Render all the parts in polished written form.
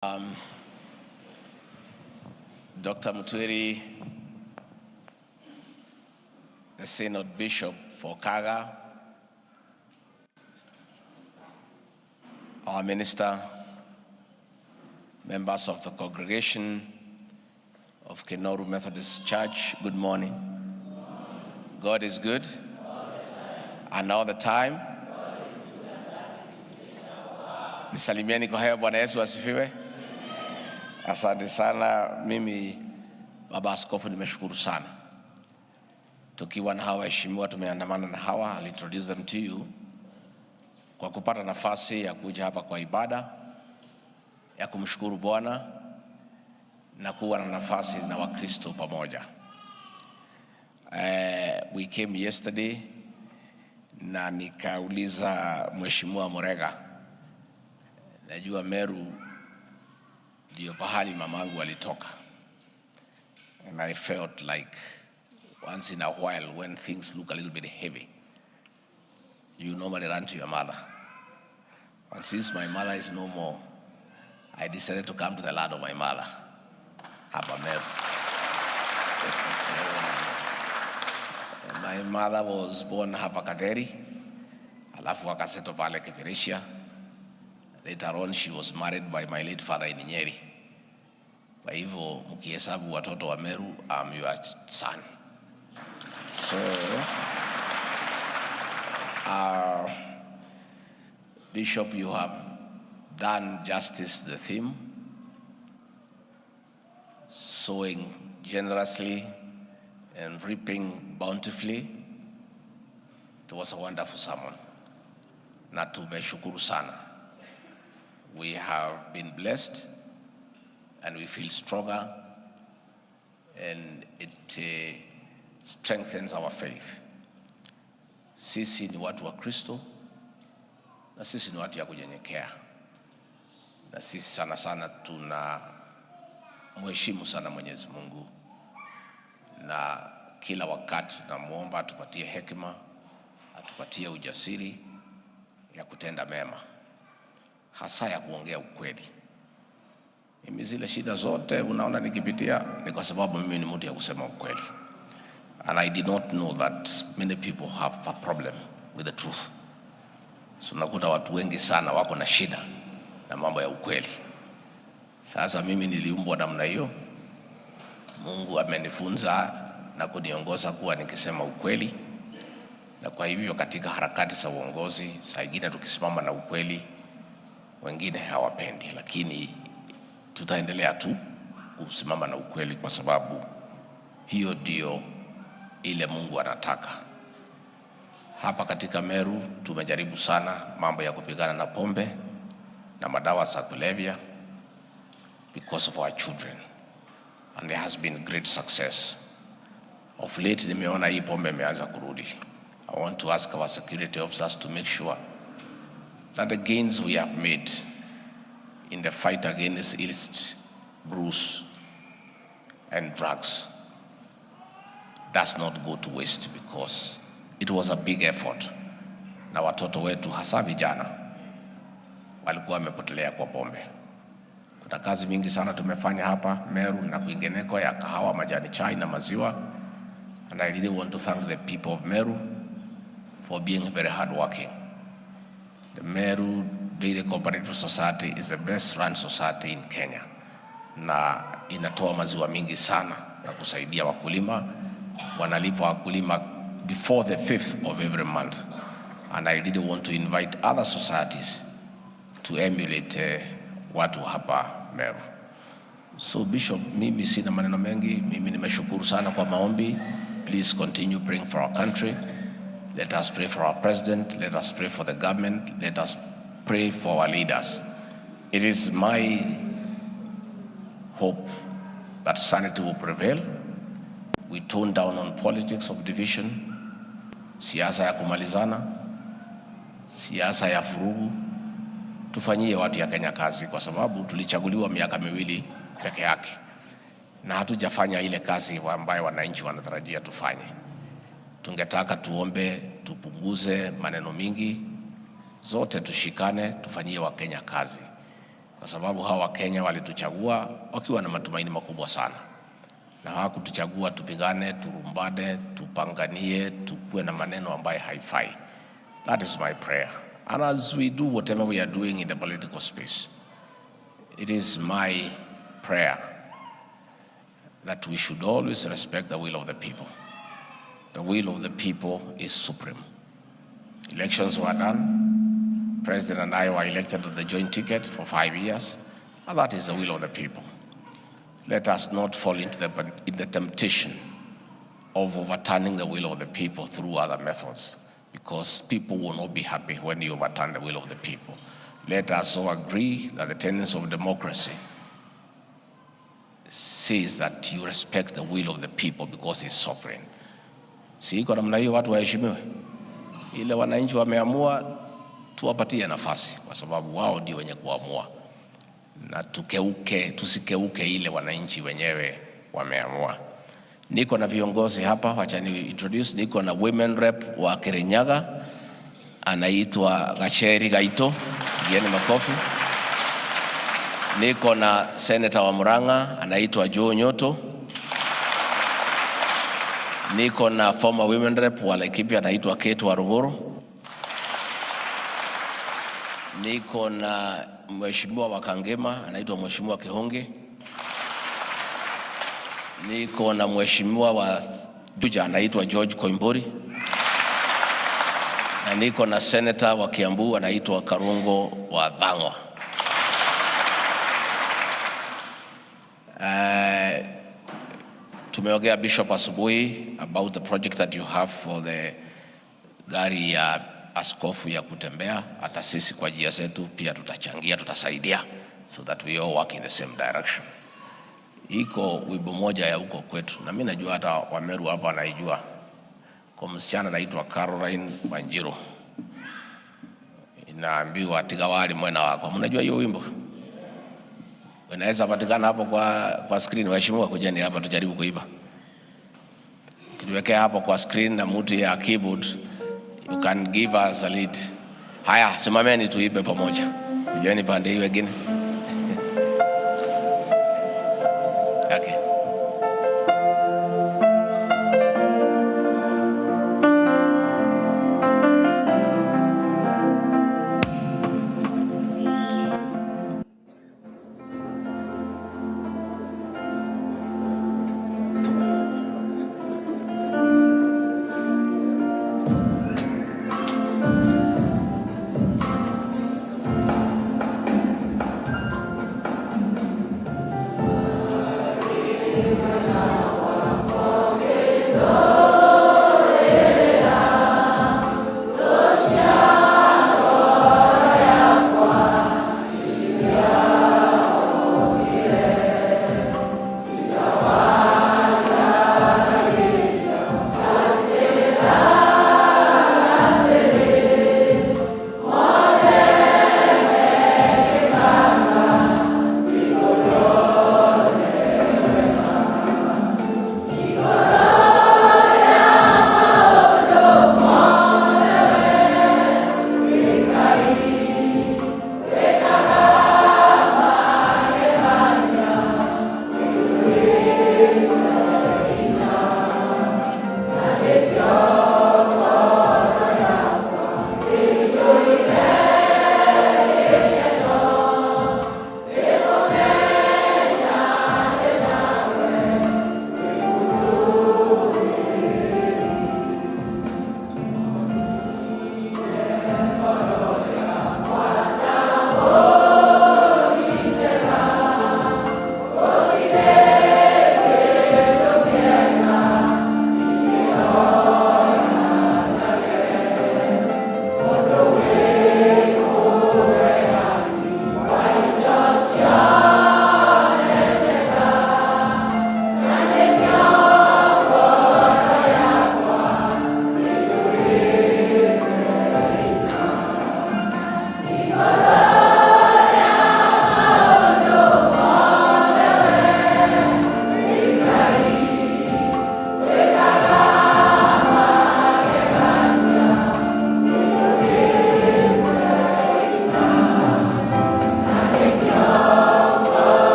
Dr. Mutwiri, the Synod Bishop for Kaga, our minister, members of the congregation of Kinoru Methodist Church, good morning. God is good and all the time. Nisalimieni kwa hewa. Bwana Yesu asifiwe. Asante sana. Mimi Baba Askofu, nimeshukuru sana tukiwa na hawa waheshimiwa, tumeandamana na hawa. I'll introduce them to you, kwa kupata nafasi ya kuja hapa kwa ibada ya kumshukuru Bwana na kuwa na nafasi na Wakristo pamoja. We came yesterday na nikauliza Mheshimiwa Murega, najua Meru ndio pahali mamangu alitoka, and I felt like once in a while when things look a little bit heavy, you normally run to your mother. And since my mother is no more, I decided to come to the land of my mother, hapa Meru. My mother was born hapa Katheri, alafu akasettle pale Kipirisia. Later on she was married by my late father in Nyeri. Kwa hivyo mkihesabu watoto wa Meru, I'm your son. So, Bishop, you have done justice to the theme, sowing generously and reaping bountifully. It was a wonderful sermon. Na tumeshukuru sana. We have been blessed and we feel stronger and it strengthens our faith. Sisi ni watu wa Kristo na sisi ni watu ya kunyenyekea, na sisi sana sana tuna mheshimu sana Mwenyezi Mungu, na kila wakati tunamwomba atupatie hekima, atupatie ujasiri ya kutenda mema, hasa ya kuongea ukweli. Mimi zile shida zote unaona nikipitia ni kwa sababu mimi ni mtu ya kusema ukweli. And I did not know that many people have a problem with the truth. So unakuta watu wengi sana wako na shida na mambo ya ukweli. Sasa mimi niliumbwa namna hiyo. Mungu amenifunza na kuniongoza kuwa nikisema ukweli, na kwa hivyo katika harakati za uongozi, saa ingine tukisimama na ukweli, wengine hawapendi, lakini tutaendelea tu kusimama na ukweli kwa sababu hiyo ndio ile Mungu anataka. Hapa katika Meru tumejaribu sana mambo ya kupigana na pombe na madawa za kulevya because of our children and there has been great success. Of late nimeona hii pombe imeanza kurudi. I want to ask our security officers to make sure that the gains we have made in the fight against illicit brews and drugs does not go to waste because it was a big effort, na watoto wetu hasa vijana walikuwa wamepotelea kwa pombe. Kuna kazi mingi sana tumefanya hapa Meru na kwingineko ya kahawa, majani chai na maziwa, and I really want to thank the people of Meru for being very hardworking. The Meru Dairy Cooperative Society is the best run society in Kenya na inatoa maziwa mingi sana na kusaidia wakulima. Wanalipa wakulima before the 5th of every month, and I really want to invite other societies to emulate watu hapa Meru. So Bishop, mimi sina maneno mengi. Mimi nimeshukuru sana kwa maombi. Please continue praying for our country. Let us pray for our president. Let us pray for the government. Let us pray for our leaders. It is my hope that sanity will prevail. We tone down on politics of division, siasa ya kumalizana, siasa ya vurugu. Tufanyie watu ya Kenya kazi, kwa sababu tulichaguliwa miaka 2 peke yake na hatujafanya ile kazi ambayo wananchi wanatarajia tufanye. Tungetaka tuombe, tupunguze maneno mingi, zote tushikane, tufanyie Wakenya kazi. kwa sababu hawa Wakenya walituchagua wakiwa na matumaini makubwa sana, na hawakutuchagua tupigane, tulumbane, tupanganie, tukuwe na maneno ambayo haifai. That is my prayer. And as we do whatever we are doing in the political space, it is my prayer that we should always respect the will of the people. The will of the people is supreme. Elections were done. President and I were elected on the joint ticket for 5 years, and that is the will of the people. Let us not fall into the temptation of overturning the will of the people through other methods, because people will not be happy when you overturn the will of the people. Let us all agree that the tenets of democracy says that you respect the will of the people because it's sovereign. Si iko namna hiyo, watu waheshimiwe? Ile wananchi wameamua, tuwapatie nafasi, kwa sababu wao ndio wenye kuamua, na tukeuke, tusikeuke ile wananchi wenyewe wameamua. Niko na viongozi hapa, wacha ni introduce. Niko na women rep wa Kirinyaga anaitwa Gacheri Gaito, pigieni makofi. Niko na senator wa Murang'a anaitwa Joe Nyutu. Niko na former women rep wa Laikipia anaitwa Kate Waruguru. Niko na mheshimiwa wa Kangema anaitwa Mheshimiwa Kihungi. Niko na mheshimiwa wa Juja anaitwa George Koimburi, na niko na senator wa Kiambu anaitwa Karungo wa Thang'wa. Tumeongea, Bishop, asubuhi about the project that you have for the gari ya askofu ya kutembea. Hata sisi kwa njia zetu pia tutachangia, tutasaidia so that we all work in the same direction. Iko wimbo moja ya huko kwetu, na mimi najua hata Wameru hapa wanaijua, kwa msichana anaitwa Caroline Wanjiru, inaambiwa tiga wali mwena wako. Mnajua hiyo wimbo? Inaweza patikana hapo kwa screen. Waheshimiwa, kujeni hapa tujaribu kuimba. Kituwekea hapo kwa screen na mtu ya keyboard, you can give us a lead. Haya, simameni tuimbe pamoja. Kujeni pande hii wengine. Okay.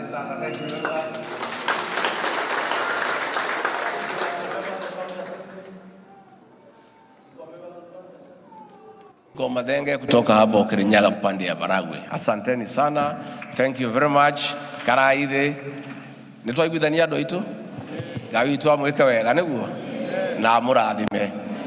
Asante sana. Thank you very much. Mathenge kutoka hapo Kirinyaga upande ya Baragwi. Asanteni sana. Thank you very much. Karaithe. Nitwaiguithania andu aitu? Ngai witũ amwĩke wega nĩguo na amũrathime.